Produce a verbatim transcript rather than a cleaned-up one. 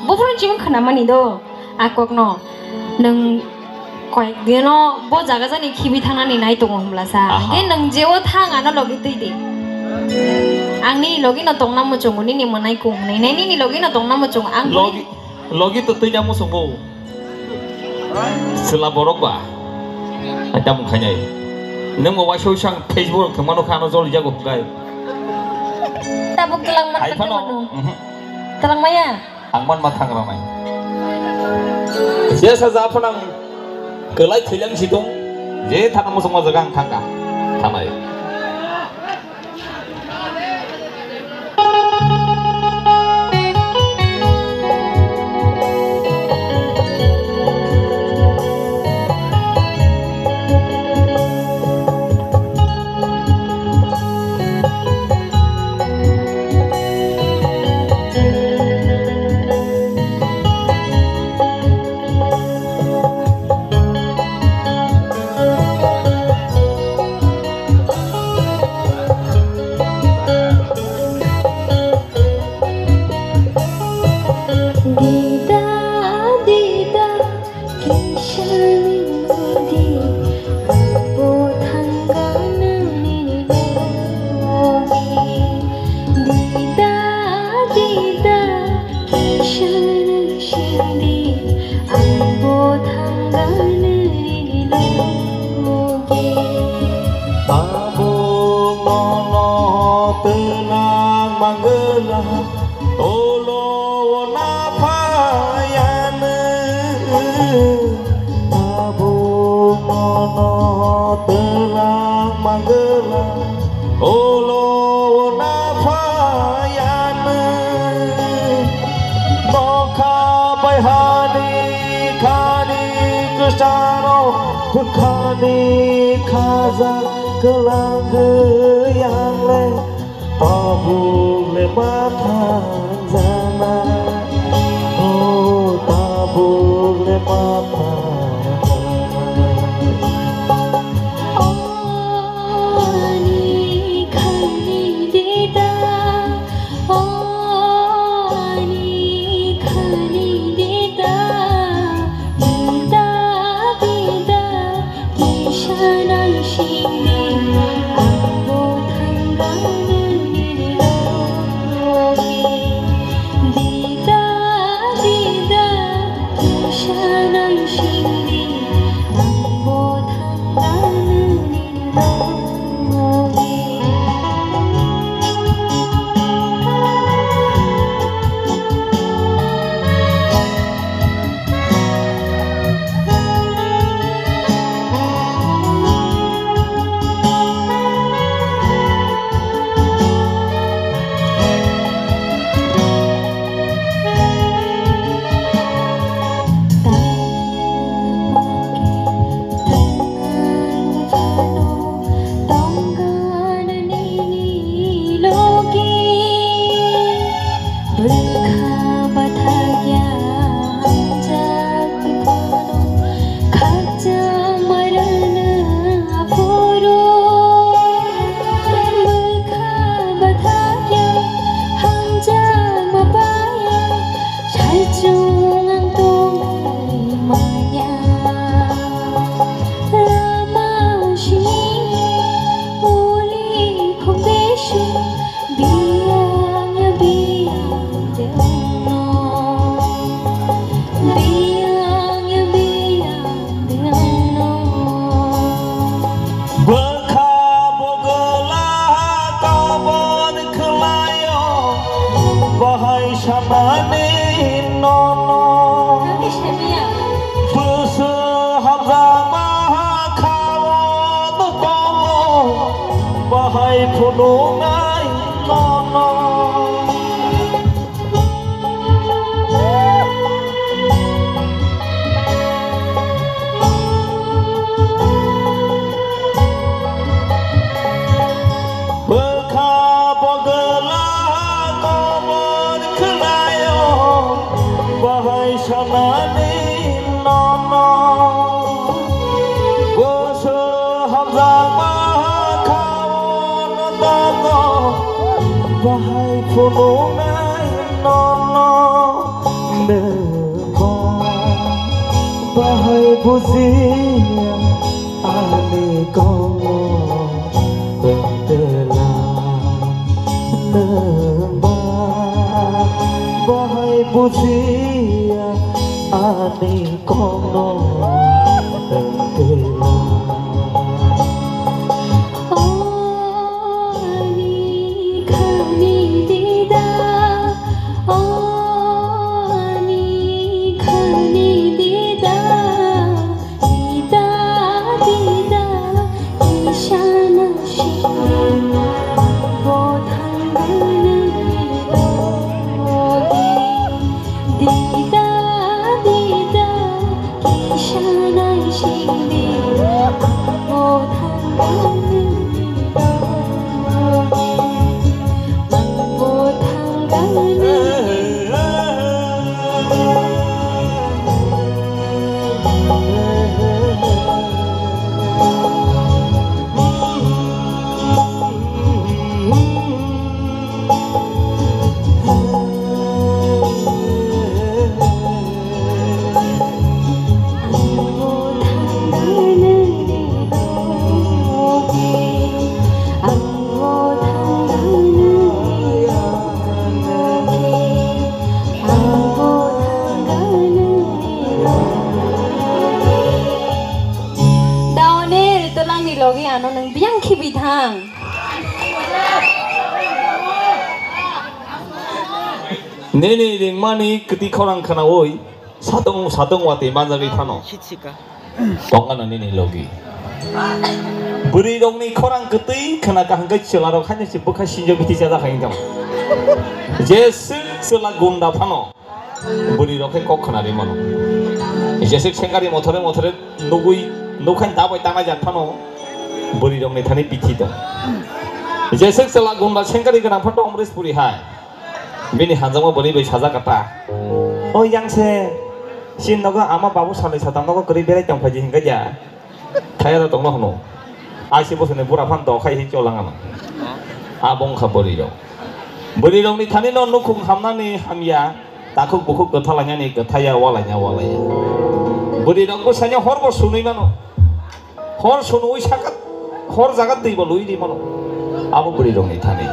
Buphuru chibung khwnamani do, a kokno. Nwng koyek dino bo jaga jani khibi thangnani nai tongo hwnbla sa. Aha. Hwnkhe nwng jeo thang ano logi twi di. Ang nini logi no tongna muchungo, nini mwnai kung hwnwi nai, nini logi no tongna muchungo. Ang logi, logi to twi na muchungo. Chwla borok ba. Ai tamung khainai. Nwng bo waisa waisa ang Facebook rok thwngmano kha ano joli jago hwnkhe. Tabuk twlang man hai phano, mano. Mhm. Twlang maya? Ang man ma thang rwnai. Jesa ja phano ang kwlai thwilang si tong. Je thana muchung ma jaga ang thangkha. Thanai. Dida, dida, kisa nungdi, abo thangkha nini logi. Dida, dida, kisa nungsingdi, abo thangkha nini logi. Abo nono twnang mangwla, olo o na phayanu. Abo nono twnang mangwla, olo o na phayanu. Nokha bai hani khani kwcharo, khani khaja kwlangwi ang le. Tabuk le ma thangjana, o tabuk le ma thangjana. O ani khani dida, o ani khani dida, dida, dida. Kisa nungsingdi, abo thangkha nini logi. Dida, dida, kisa nungsingdi, abo thangkha nini logi. Tongkha nini logi, bwkha bathakya hamjak phano, khakchangma rwna aphuru. Bwkha bathakya hamjakma paya, saichung ang tongwi manya. Lama sini uli khobesung biyang ya biyang de ongno. Biyang ya biyang de ongno. Bwkha bogwla kobor khwlaio, bahai sanani nono. Bwswk hamjakma kha-o tongo, bahai phunuknai nono. Bwkha bogwla kobor khwlaio, bahai sanani nono. Bwswk hamjakma kha-o tongo, bahai phunuknai nono. Bujiya ani kono tela nengba bahai bujiya ani kono tela. O ani khani dida, o ani khani dida, dida, dida, kisa na sini bo thangani logi, dida, dida. Kisa nai sini, ang bo thangani logi, ang bo thangani. Daone ritolang ni logi ano nang biang khibi thang. Nini ringmani kwtwi khorang khnaui satung satung watwi manjagwi phano. Tongano nini logi. Bwrwi rokni khorang kwtwi khna kaham khe chwla rok haino se bwkha sinjo bithi chajak hai tong. Jeswk chwla gunda phano. Bwrwi rok khe kok khna ri mano. Jeswk sengkari mothore mothore nugui nukhan dabai tanai jan phano. Bwrwi rokni thani bithi tong. Jeswk chwla gunda sengkari gwnang phan tong Amrishpuri hai. Bini hanjakma bwrwi bai sajak kha ta. O yang se, sin nogo ama babu salai satam nogo kwrwi berai tong phaidi hinkhe ya. Thaya da tongno hwno. Aisi bosoni bura phan do khai hi cholang ano. Abo wngkha bwrwi rok. Bwrwi rokni thani no nukhung hamnani hamya, takhuk bukhuk kwtha lainani kwthaya, walaina walaya. Bwrwi rok bwsaino hor bo sunui mano. Hor sunuwi sakat, hor jagat twi bo lui di mano. Abo bwrwi rokni thani.